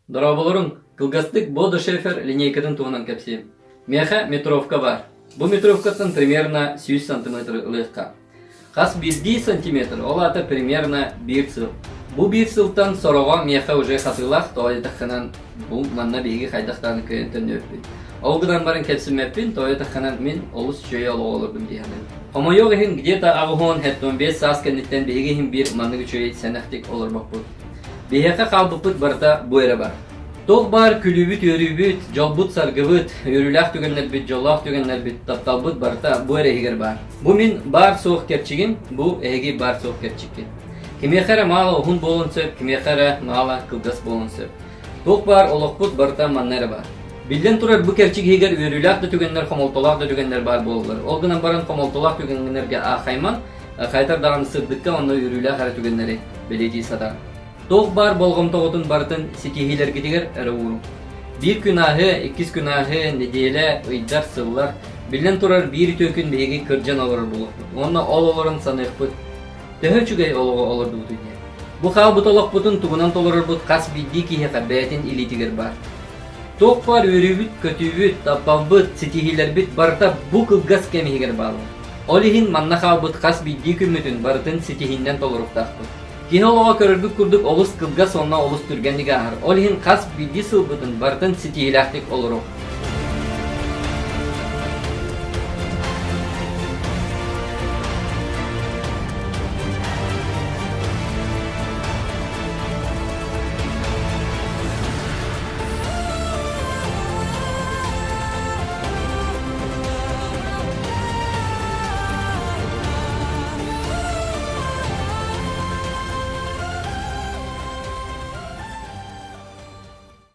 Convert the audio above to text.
Дорооболоруҥ! Кылгастык Бодо Шефер линейкатын туһунан кэпсиэм. Миэхэ метровка баар. Бу метровкаттан примерно 100 сантиметр ылыахха. Хас биирдии сантиметр, ол аата примерно биир сыл. Бу биир сылтан сороҕо миэхэ уже хатыылаах, тоҕо диэтэххинэн бу манна биһиги хайдах даҕаны кыайан төннүөппүт. Ол гынан баран кэлсиммэппин, тоҕо диэтэххинэн мин олус үчүгэй олоҕу олордум дии саныыбын. Хомойуох иһин где-то 85 саас кэнниттэн биһиги иһин биир маннык үчүгэй сэнэхтик олорбоппут. Биһиэхэ хаалбыппыт барыта бу эрэ бар. Туох баар күлүүбүт-үөрүүбүт, дьолбут-саргыбыт, үөрүүлээх түгэннэрбит, дьоллоох түгэннэрбит, тапталбыт барыта бу эрэ иһигэр баар. Бу мин баар-суох кэрчигим, бу эһиги баар-суох кэрчиккит. Кимиэхэ эрэ маала уһун буолуон сөп, кимиэхэ эрэ маала кылгас буолуон сөп. Туох баар олохпут барыта манна эрэ баар. Биллэн турар, бу кэрчик иһигэр үөрүүлээх да түгэннэр, хомолтолоох да түгэннэр баар буолаллар. Ол гынан баран хомолтолоох түгэннэргэ аахайман, хайатар даҕаны сырдыкка уонна үөрүүлээх эрэ түгэннэри бэлиэтии сатаан. Туох баар болҕомтоҕутун барытын ситиһиилэргитигэр эрэ ууруҥ. Биир күн ааһыа, иккис күн ааһыа, нэдиэлэ, ыйдар, сыллар. Биллэн турар, биир үтүө күн биһиги кырдьан олорор буолуохпут уонна ол олорон саныахпыт. Төһө үчүгэй олоҕу олордубутуй диэн. Бу хаалбыт олохпутун тугунан толорорбут хас биирдии киһиэхэ бэйэтин илиитигэр баар. Туох баар үөрүүбүт, көтүүбүт, тапталбыт, ситиһиилэрбит барыта бу кылгас кэм иһигэр бааллар. Ол иһин манна хаалбыт хас биирдии күммүтүн барытын ситиһиинэн толоруохтаахпыт. Киһи олоҕо көрөргүт курдук олус кылгас уонна олус түргэнник ааһар. Ол иһин хас биирдии сылбытын барытын ситиһиилээхтик олоруох.